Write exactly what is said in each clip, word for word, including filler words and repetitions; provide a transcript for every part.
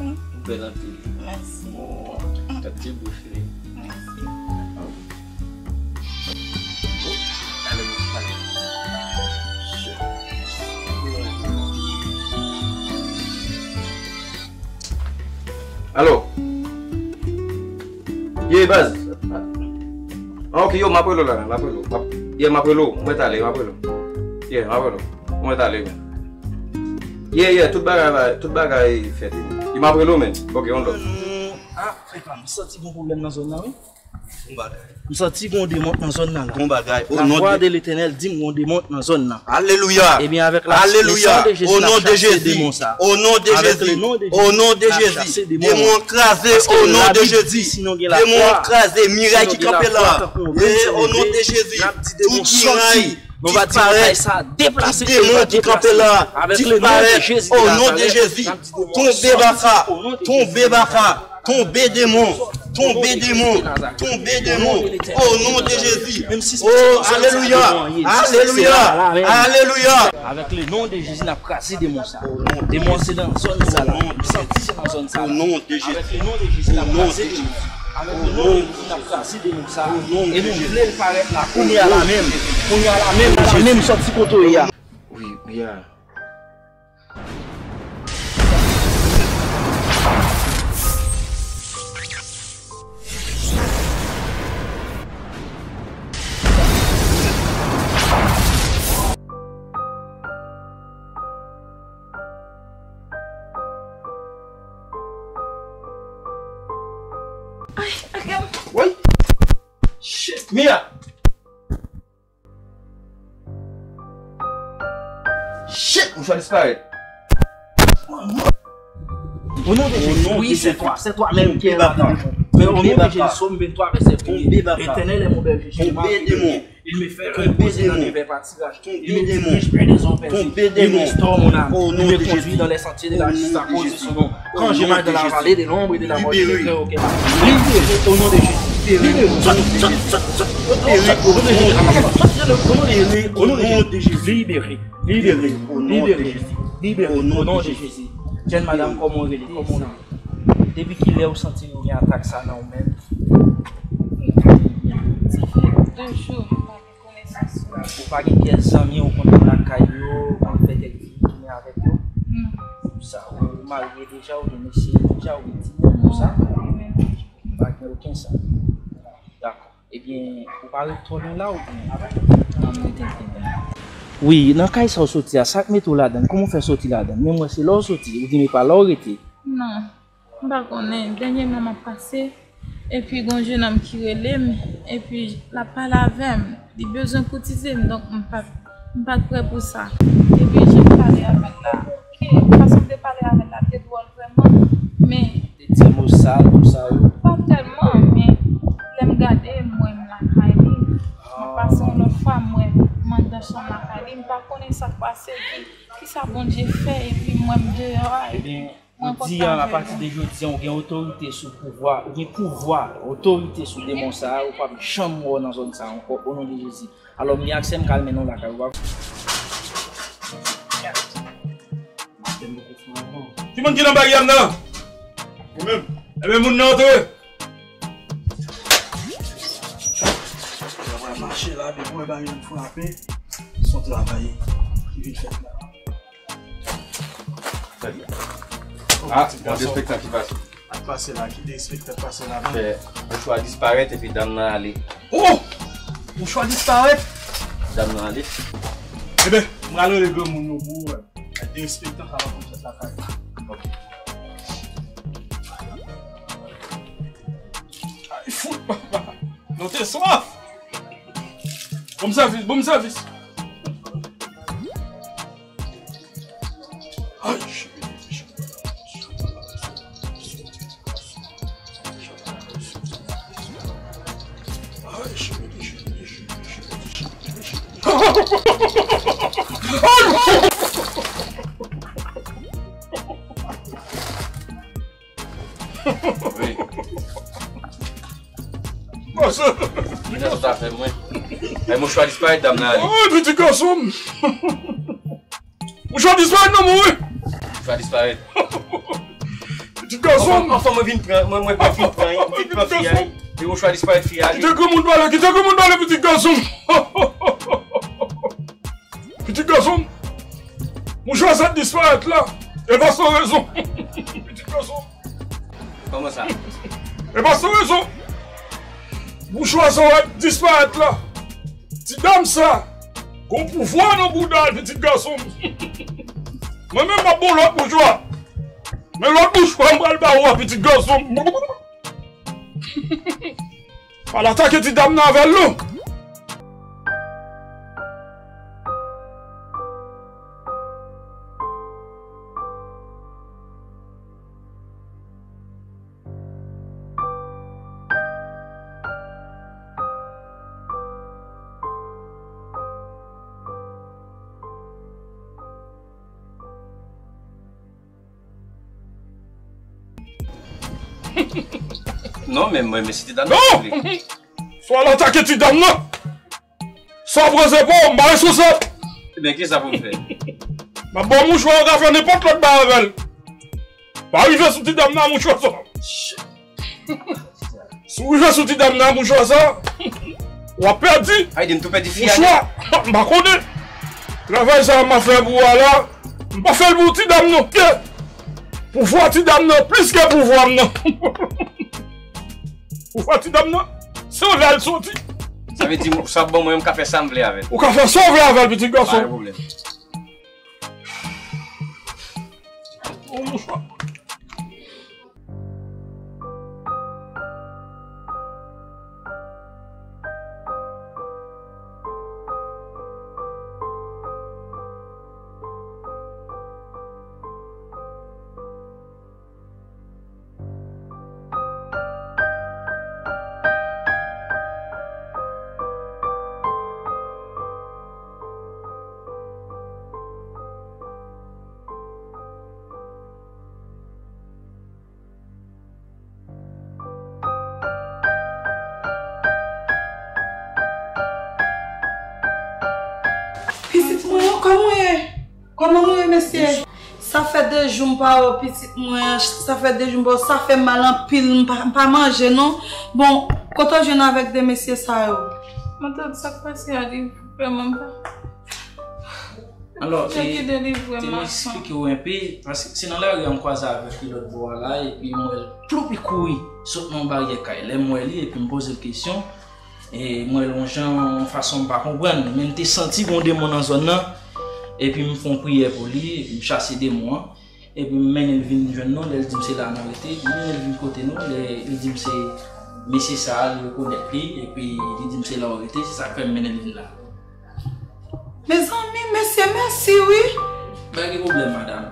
Ou bèl anpil. Mèsi. Ou kat ti bouch li. Mèsi. Ale, ale. Alo. Ye, baz. Ah, ok, yo, m ap rele w la, m ap rele w. M ap, ye, m ap rele w. Mwen t ale, m ap rele w. Ye, m ap rele w. Mwen t ale, men. Ye, ye, tout bagay, tout bagay fèt. Ye, m ap rele w, men. Ok, on love. Ah, frè pa m, m santi gon pwoblèm nan zòn nan, wi. Bon bagay. M santi gon demon nan zòn nan la. Bon bagay. La vwa de Letènèl di m gon demon nan zòn nan. Alelouya. Ebyen, avèk la, le san de Jezi, n ap chase demon sa. O non de Jezi. O non de Jezi. Demon an kraze o non de Jezi. Demon an kraze. Miray ki kanpe la. E o non de Jezi. Tout miray disparèt. Tout demon ki kanpe la disparèt o non de Jezi. Tonbe baka. Tonbe baka. Tonbe demon, tonbe demon, tonbe demon. O non de Jezi. O, alelouya, alelouya, alelouya. Avèk le non de Jezi, n ap kraze demon sa. Demon se nan zòn sa la. M santi se nan zòn sa la. O non de Jezi. Avèk le non de Jezi, n ap kraze demon. Avèk le non de Jezi, n ap kraze demon sa. E nou vle l parèt la. Kounye a la menm. Kounye a la menm, la menm, sòti kote w ye a. Wi, wi a. Ay, ay, ay. Woy! Shit, Mia! Shit, mouchwa disparèt. Au nom de Jésus, oui, c'est toi, c'est toi-même qui es là dans le monde. Mais au nom de Jésus, Psaume vingt-trois, verset premier. L'Éternel est mon berger, je ne manquerai rien. Il me fait reposer dans de verts pâturages. Il me dirige près des eaux paisibles. Il restaure mon âme. Il me conduit dans les sentiers de la justice à cause de son nom. Quand je marche dans la vallée de l'ombre et de la mort, je ne crains aucun mal. Libéré au nom de Jésus. Libéré au nom de Jésus. Libéré au nom de Jésus. Libéré, libéré, libéré au nom de Jésus. Jèn madanm, kòman w rele? Kòman w rele? Depi kilè ou santi ou gen atak sa nan ou menm? Sa fè de jou. Ou pa gen pyès zanmi ou konn lakay yo, ou konn fè kèk vizit tounen avèk yo? Non. Sa, ou marye deja, ou gen mesye deja, ou gen timoun, tout sa? Non, mwen menm. Pa gen okenn sa. Dakò. Ebyen, ou pa ret twò lwen la oubyen? Mwen rete pi byen. Wi, nan kay sa w soti a, sa k mete w ladan l? Kòman w fè soti ladan l? Men m wè se la w soti, oubyen e pa la w rete? Non. M pa konnen, dènyèman m ap pase, epi gon jennonm ki rele m, epi l ap pale avè m, li bezwen koutize m, donk m pa t, m pa t prè pou sa. Epi jan m pale avè l la, oke, fason m te pale avè l la te dwòl vrèman, men. Te di mo sal, tout sa yo? Pa tèlman, men lè m gade, m wè m lakay li. M ap pase yon lòt fwa, m wè m anndan chanm lakay li, m pa konnen sa k pase, ki, kisa Bondye fè, epi m wè m deyò a, epi. Jodi a, apati de jodi a, ou gen otorite sou pouvwa, ou gen pouvwa, otorite sou demon sa a, ou p ap janm wè w nan zòn sa a ankò, o non de Jezi. Alò, m gen aksè m ka al mennen w lakay ou, pa vre? Ki moun ki nan baryè m nan? Ou menm? Ebyen, moun nan antre! Travay mache la, depi w wè baryè m frape, se yon travay ki vin fèt la. Trè byen. Ah, gon derespektan ki pase. Ak pase la, ki derespektan k pase la menm? Fè mouchwa disparèt epi dam nan ale. Oh! Mouchwa disparèt? Dam nan ale. Ebyen, m pral rele granmoun yo pou ou wè. Ak derespektan sa pa konn fèt lakay la. Ok. Ay, fout, papa. Nou te swaf. Bon sèvis, bon sèvis. Ay, wi. Kisa sa ta fè mwen? Ay, mouchwa disparèt, dam nan ale. Ay, pitit gason m. Mouchwa disparèt nan men w, wi. Mouchwa disparèt. Pitit gason m. Anfen, anfen, mwen vin pran, mwen, mwen vin pran, vin pran fi a. Pitit gason m. Li gen chwa disparèt fi a. Kite granmoun pale, kite granmoun pale, pitit gason m. Pitit gason m. Mouchwa sa disparèt la. E pa san rezon. Pitit gason m. Kòman sa? E pa san rezon. Mouchwa sa w ap disparèt la. Ti dam sa gon pouvwa nan bouda l, pitit gason m. Mwen menm m ap bon lòt mouchwa. Men lòt mouchwa m pral ba ou a, pitit gason m. Al atake ti dam nan avè l non. Non, men mwen, men si ti dam nan vle. Swa l atake ti dam nan. Sa w pran se pa w, m pa responsab. Ebyen, kisa pou m fè? M ap ba w mouchwa, ou ka fè nenpòt lòt bagay avè l. Pa rive sou ti dam nan mouchwa sa. Si w rive sou ti dam nan mouchwa sa, w ap pèdi. Ay, di m tou pèdi fi a. Mouchwa, m pa konnen. Travay sa a m ap fè pou w a la, m pa fè l pou ti dam non. Ke pouvwa ti dam nan plis ke pouvwa m nan. Pouvwa ti dam nan, se yon lè l soti. Sa vle di, sa bon, mwen, m ka fè sa m vle avè l. Ou ka fè sa w vle avè l, pitit gason. Pa gen pwoblèm. Yon mouchwa. Pitit mwen, kòman w ye? Kòman nou ye, mesye? Sa fè de jou m pa wè pitit mwen an, sa fè de jou m pa wè, sa fè m mal anpil, m pa, m pa manje non. Bon, kote w jwenn avèk de mesye sa yo? Matant, sa k pase a, li vrèman pa. Alò, e, te m eksplike w enpe, paske se nan lari a m kwaze avèk li lòt bò a la, epi m wè l ploup, li kouri sot nan yon baryè kay. Lè m wè li, epi m poze l kesyon, e m wè l yon jan, yon fason m pa konprann, men m te santi gon demon nan zòn nan, epi m fè yon priyè pou li, epi m chase demon an, epi m mennen l vin jwenn nou, lè l di m se la nou rete, m mennen l vin kote nou, lè l di m se mesye sa a, li rekonèt li, epi li di m se la w rete, se sa k fè m mennen l vin la. Mezanmi, mesye, mèsi wi. Pa gen pwoblèm, madanm.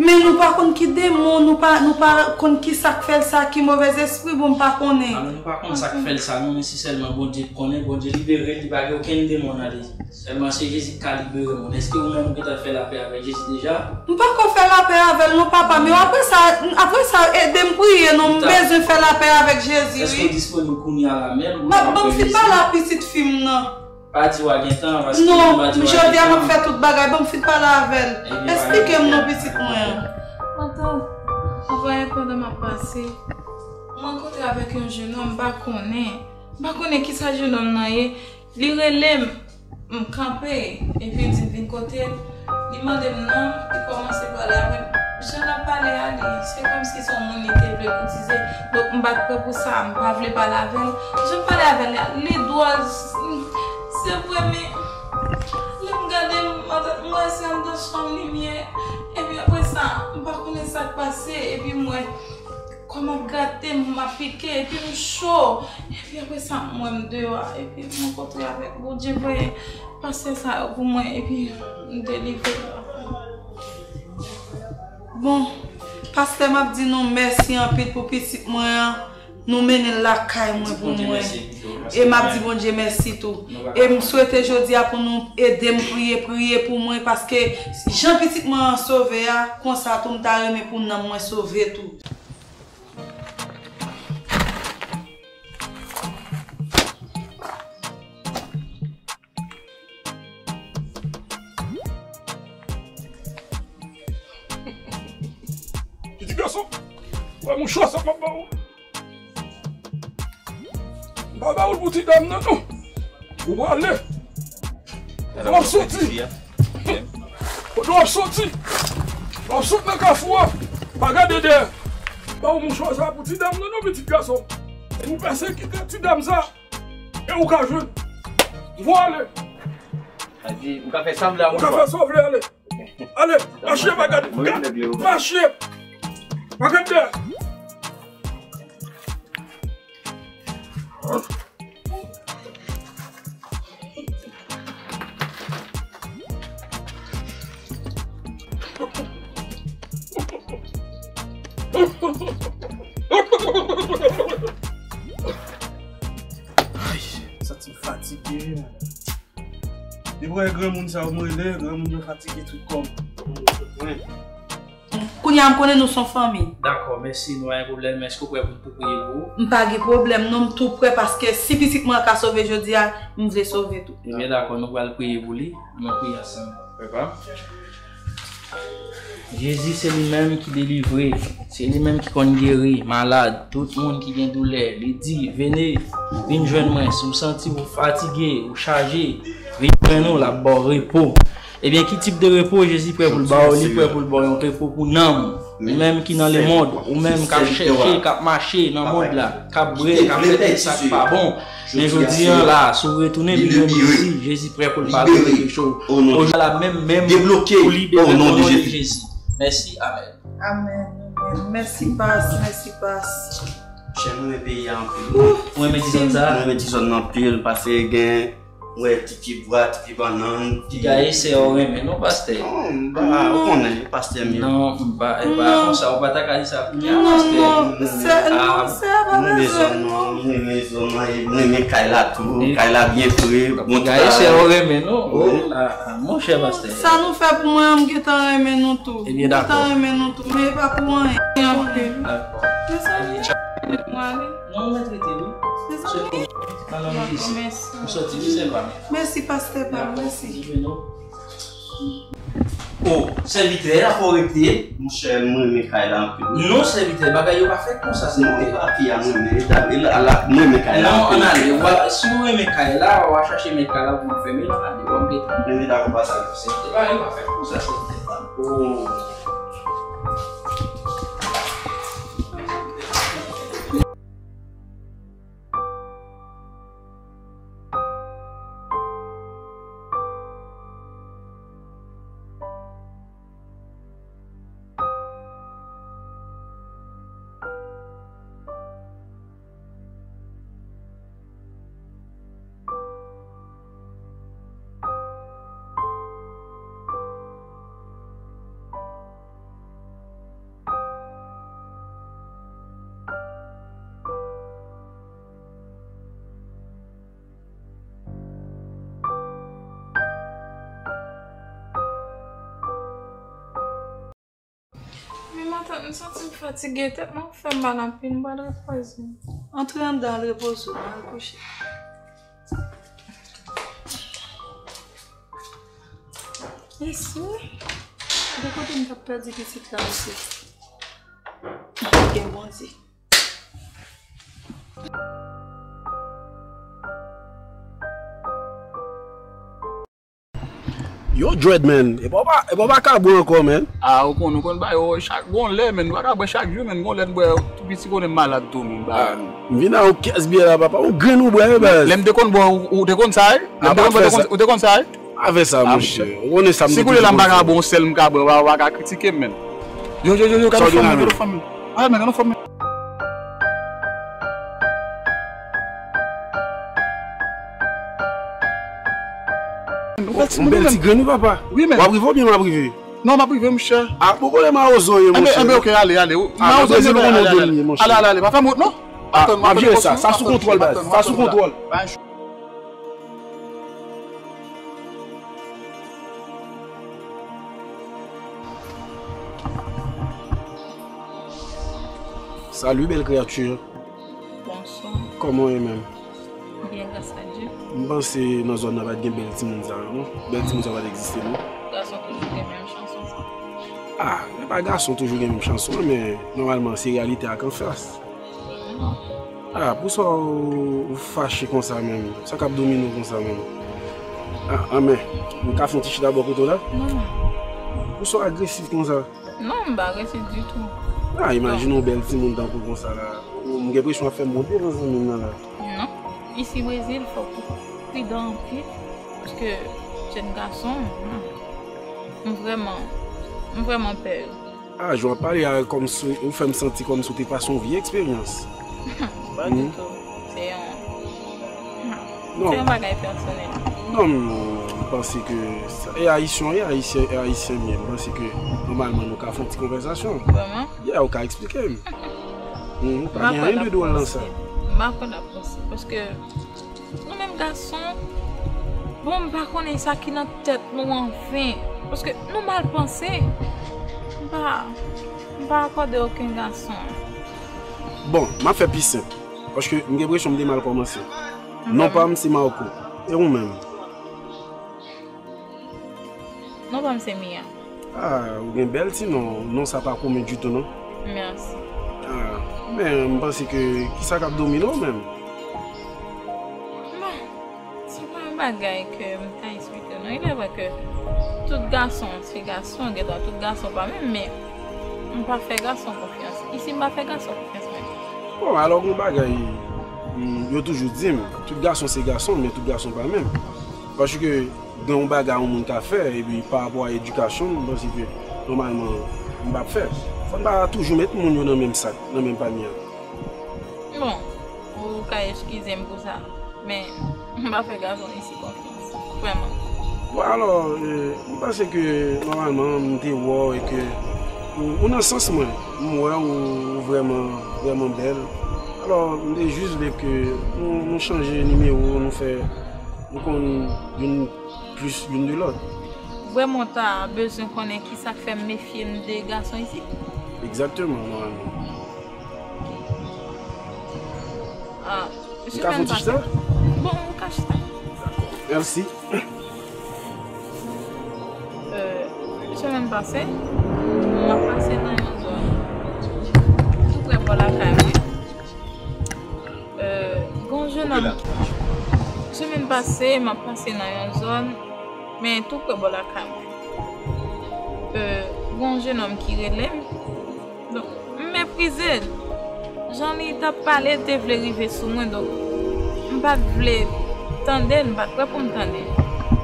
Men nou pa konn ki demon, nou pa, nou pa konn ki sa k fè l sa, ki movèzespri, bon, m pa konnen. Alò, nou pa konn sa k fè l sa, non, men se sèlman Bondye k konnen, Bondye libere l, li pa gen okenn demon nan li. Sèlman se Jezi k ka libere moun. Èske ou menm ou gentan fè lapè avèk Jezi deja? M poko fè lapè avè l non, papa, men apre sa, apre sa, ede m priye non, m bezwen fè lapè avèk Jezi, wi. Èske ou disponib kounye a la menm? M ap, ban m fin pale a pitit fi m nan. Pa di w a gen tan, paske non, m pa di w a gen tan. Non, jodi a m ap fè tout bagay, ban m fin pale avè l. Eksplike m non, pitit mwen an. Antan, anvan pandan m ap pase, m rankontre avèk yon jenòm, m pa konnen. M pa konnen kisa jenòm nan ye. Li rele m, m kanpe, epi l di m vin kote l. Li mande m non, li kòmanse pale avè m. Jan l ap pale a, li, se kòmsi se yon moun li te vle koutize. Donk, m pa t prè pou sa, m pa vle pale avè l. Jan m pale avè l la, li dwòl, se vre, men lè m gade, m, m wè se anndan chanm li m ye. Epi apre sa, m pa konnen sa k pase, epi m wè kò m ap grate m, m ap pike, epi m cho. Epi apre sa, m wè m deyò a, epi m rankontre avèk Bondye, voye pastè sa yo pou mwen, epi m delivre. Bon, pastè, m ap di nou mèsi anpil pou pitit mwen an. Nou mennen l lakay mwen pou mwen. E m ap di Bondye mèsi tou. E m swete jodi a pou nou ede m priye, priye pou mwen, paske jan pitit mwen an sove a, konsa tou m ta renmen pou nanm mwen sove tou. Pitit gason, Mouchwa sa m ap ba ou. M pa ba ou l pou ti dam nan, non. Ou prale. Fò w soti. Kote w ap soti? W ap sot nan kafou a. Pa gade dèyè. Ba ou mouchwa sa pou ti dam nan, non, pitit gason. Ou pèsekite ti dam sa. E ou ka jwenn. Fò w ale. Sa di, ou ka fè sa w vle a, ou ka fè sa w vle, ale. Ale, mache, pa gade, mache. Pa gade dèyè. Ay, m santi m fatige, wi, man. Depi w wè granmoun sa yo m rele, granmoun yo fatige tout kò m. Kounye a m konnen nou se yon fanmi. Dakò, mèsi, nou pa gen pwoblèm. Èske w prè pou n tou priye pou ou? M pa gen pwoblèm, non, m tou prè, paske si pitit mwen an ka sove jodi a, m vle sove tou. Ebyen, dakò, nou pral priye pou li. Ann nou priye ansanm. Frè pa m. Jezi, se li menm ki delivre, se li menm ki konn geri malad, tout moun ki gen doulè. Li di, vene, vin jwenn mwen. Si w santi w fatige, ou chaje, vin jwenn ou, l ap ba w repo. Ebyen, ki tip de repo Jezi prè pou l ba w? Li prè pou l ba w yon repo pou nanm ou. Ou menm ki nan lemonn, ou menm k ap chèche, k ap mache nan mond la, k ap bwè, k ap fè tout sa k pa bon. Men jodi a la, si w retounen, li menm Jezi, Jezi prè pou l ba w repo. Ojou la menm, menm, ou libere o non de Jezi. Mèsi, amèn. Amèn, amèn. Mèsi, pas, mèsi, pas. Chè, mwen renmen peyi a anpil. Ou renmen ti zòn sa a? Mwen renmen ti zòn nan anpil, paske gen Wè, ti pye bwa, ti pye bannann, ti gaye sè yo renmen, non, pastè? Non, m pa, ou konnen, pastè m ye. Non, m pa, e pa konsa, ou pa ta ka di sa kounye a, pastè. Non, non, sè, non, sè pa bezwen, non. M renmen zòn nan, m renmen zòn nan, e m renmen kay la tou. Kay la byen fre, bon travay. Gaye sè yo renmen, non? Wi. Ah, ah, monchè pastè. Sa nou fè pou mwen, m gentan renmen nou tou. Ebyen, dakò. M gentan renmen nou tou, men e pa pou anyen. Dakò. Mezanmi, mwen ale. Non, mwen trete, wi. Mezanmi. Nan non de Jezi. Mèsi. M soti, wi, sè pa m. Mèsi, pastè pa m, mèsi. O, sèvitè, la fò rete. Monchè, m renmen kay la anpil. Non, sèvitè, bagay yo pa fèt konsa, sèvitè. Non, e pa fi a m renmen, e la, e la, m renmen kay la anpil. Non, ann ale, w a, si w renmen kay la, w a chache mèt kay la pou nou fèmen, ann ale, w a m gentan. Renmen dakò pa sa. Sèvitè, bagay yo pa fèt konsa, sèvitè. O. Men matant, m santi m fatige, tèt mwen ap fè m mal anpil, m pral repoze m. Antre anndan, al repoze w, al kouche. Mesye, de kote m t ap pèdi pitit la, mesye. Gen Bondye. Yo, Dread, man. Epa w pa, epa w pa ka bwè ankò, man. Ah, ou konn, ou konn ba yo chak, gon lè, man. Nou pa ka bwè chak jou, man. Gon lè n bwè, tou piti konnen m malad tou, man. Ah, m vin a yon kès byè la, papa. Yon grenn ou bwè, wi, baz. Lè m te konn bwè, ou, ou te konn sa, wi? Lè m te konn bwè, ou te konn sa, wi? Pa fè sa, monchè. Ou konnen sa m te toujou konn fè. Si kounye la m pa ka bwè yon sèl m ka bwè, ou pa, ou pa ka kritike m, man. Yo, yo, yo, yo, gade fanm nan, gade fanm nan. Ah, men gade fanm nan. Yon bèl ti grenn, wi, papa. Wi, men. W ap rive oubyen m ap rive? Non, m ap rive, monchè. Ah, poko lè mawozo ye, monchè. Enben, enben, ok, ale, ale. Ah, mawozo, Brezil, ou konnen w ale, ale, ale, monchè. Ale, ale, ale. Pa fè m wont, non. Ah, m ap jere sa. Sa sou kontwòl, baz. Sa sou kontwòl. Salut, belle créature. Bonswa. Kòman w ye menm? Byen, gras a Dye. M panse nan zòn nan pa t gen bèl timoun sa yo, non? Bèl timoun sa yo pa t egziste, non? Gason toujou gen menm chanson sa. Ah, e pa gason toujou gen menm chans lan, men nòmalman se reyalite a k anfas. Ah, pou sa w, w fache konsa menm? Sa k ap domine w konsa menm? Ah, anmè, m ka fè yon ti chita bò kote w la? Non. Pou sa w agresif konsa? Non, m pa agresif ditou. Ah, imajine yon bèl timoun tankou konsa la. M gen enpresyon w ap fè m wont devan zanmi m nan la. Non. Isi Brezil, fòk ou pridan anpil. Paske jèn gason, hmm, m vrèman, m vrèman pè yo. Ah, jan w ap pale a, kòmsi ou fè m santi kòmsi w te pase yon vye eksperyans. Pa ditou. Se yon, se yon bagay pèsonèl. Non, m panse ke sa, e ayisyen, e ayisyen, e ayisyen m ye. M panse ke nòmalman nou ka fè yon ti konvèsasyon. Vrèman? Yeah, ou ka eksplike m. Hmm, pa gen anyen de dwòl nan sa. M pa kwè l ap posib. Paske nou menm gason, bon, m pa konnen sa ki nan tèt nou anfen. Paske nou mal panse. M pa, m pa akòde okenn gason. Bon, m ap fè pi senp. Paske m gen enpresyon m te mal kòmanse. Non pa m se Marco. E ou menm? Non pa m se Mia. Ah, ou gen bèl ti non. Non sa pa komen ditou non. Mèsi. Ah, men m panse ke kisa k ap domine w menm? Bon, se pa yon bagay ke m ta eksplike w non. Il est vrai ke tout gason se gason, gendwa tout gason pa menm, men m pa fè gason konfyans. Isi m pa fè gason konfyans menm. Bon, alò gen yon bagay, mm, yo toujou di m, tout gason se gason, men tout gason pa menm. Paske gen yon bagay yon moun ka fè, epi pa rapò a edikasyon m, m panse ke nòmalman m p ap fè. Fò n pa toujou met moun yo nan menm sak, nan menm panye a. Bon, ou ka eskize m pou sa, men m pa fè gason isi konfyans, vrèman. Bon, alò, e, m panse ke nòmalman m te wè w e ke ou, ou nan sans mwen, m wè w, ou vrèman, vrèman bèl. Alò, m te jis vle ke nou, nou chanje nimewo, nou fè, nou konn youn plis youn de lòt. Vrèman, w ta bezwen konnen kisa k fè m mefye m de gason isi? Egzakteman, nòmalman. Ah, m ka fè yon ti chita? Bon, ou ka chita. Dakò. Mèsi. Euh, semèn pase, m ap pase nan yon zòn tou prè bò lakay mwen. Euh, gen yon jennonm, semèn pase, m ap pase nan yon zòn, men tou prè bò lakay mwen. Euh, gen yon jennonm ki rele m. Donk, m meprize l. Jan li t ap pale, l te vle rive sou mwen, donk, m pa t vle tande l, m pa t prè pou m tande l.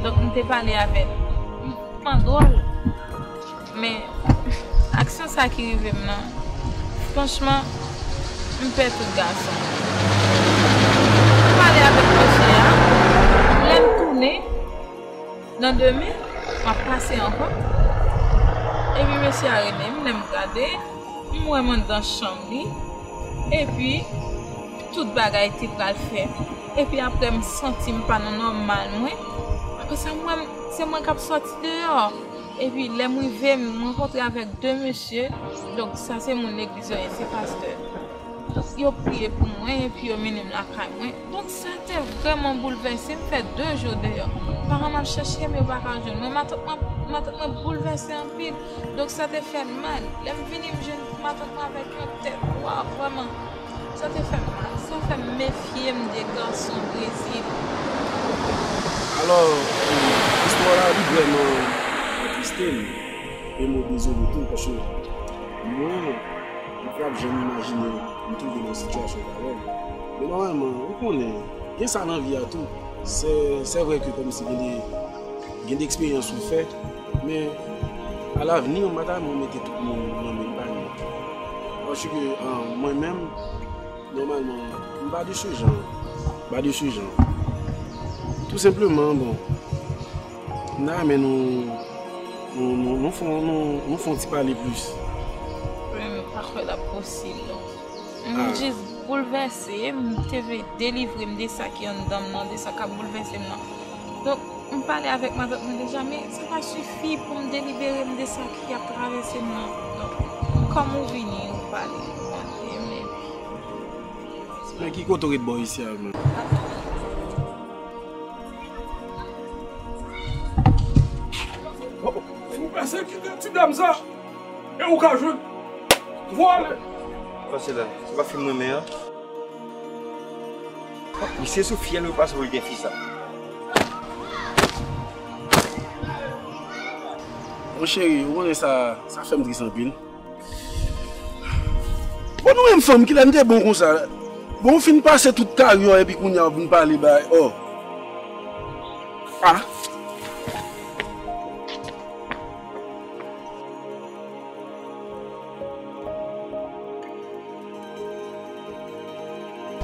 Donk, m te pale avè l. M vrèman dwòl. Men, aksyon sa ki rive m nan, franchman, m pè tout gason. M pale avèk mesye a, lè m tounen, nan demen, m ap pase ankò. Epi mesye a rele m, lè m gade, m wè m anndan chanm li. Epi, tout bagay te pral fèt. Epi apre, m santi m pa nan nòmal mwen. Apre sa, m wè m, se mwen k ap sòti deyò. Epi, lè m rive, m rankontre avèk de mesye. Donk, sa se moun legliz yo ye, se pastè. Yo priye pou mwen epi yo mennen m lakay mwen. Donk, sa te vrèman boulvèse m, fè de jou deyò. Paran m ap chèche m, yo pa ka jwenn mwen. Matant mwen, matant mwen boulvèse anpil. Donk, sa te fè m mal. Lè m vini, m jwenn matant mwen avèk yon tèt nwa, vrèman. Sa te fè m mal. Sa fè m mefye m de gason Brezil. Alò, e, istwa la, li vrèman atriste m. E m dezole tou, paske mwen, m pa t ap janm imajine m twouve m nan sitiyasyon parèy. Men nòmalman, ou konnen, gen sa nan vi a tou. Se, se vre ke kòmsi gen de, gen de eksperyans ou fè, men alavni, m pa ta renmen mete tout moun nan menm panye. Paske, ah, mwen menm, nòmalman, m pa de se jan. M pa de se jan. Tou senpleman, bon, m ta renmen nou, nou, nou, nou fè, nou, nou fè yon ti pale plis. Mwen, m pa kwè l ap posib, non. M jis boulvèse, m te vle delivre m de sa ki anndan m nan, de sa k ap boulvèse m nan. Donk, m pale avèk matant mwen deja, men sa pa sifi pou m delibere m de sa ki ap travèse m nan. Donk, kòm ou vini, ou pale, ou tande m, epi. Men ki kote w ret bò isi a menm? Oh, oh, fou pase ki ti dam sa. Ou ka jwe. Vole. Pase la. Se pa fi m renmen an. Misye sou fyèl yo pase pou l gen fi sa. Mon cheri, ou konnen sa, sa fè m tris anpil. Bon, nou menm fanm, kilè n te bon konsa? Bon, w fin pase tout karyè w epi kounye a w vin pale bay, oh. Ah.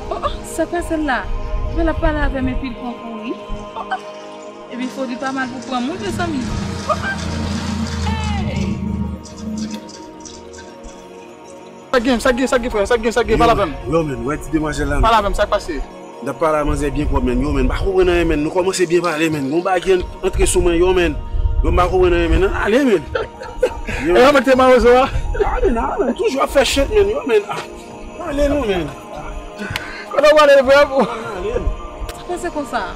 Oh, oh, sa k pase l la? Men l ap pale avè m epi l pran kouri. Oh, oh. Epi fò li pa mal pou pran moun, mezanmi. Oh, oh. Hey! Sa gen, sa gen, sa gen, frè, sa gen, sa gen, pale avè m. Yo, men, wè ti demwazèl la, men. Pale avè m, sa k pase? N ap pale a manzè byen pwòp, men. Yo, men, m pa konprann anyen, men. Nou kòmanse byen pale, men. Gon bagay ki antre sou mwen, yo, men. Yo, m pa konprann anyen, men. Ann ale, men. Yo. E yo mete mawozo a? Ah, men, ah, men. Toujou ap fè chèt, men. Yo, men. Ah. Ale, non, men. Kote w ale, frè m? Ale. Sa pase konsa?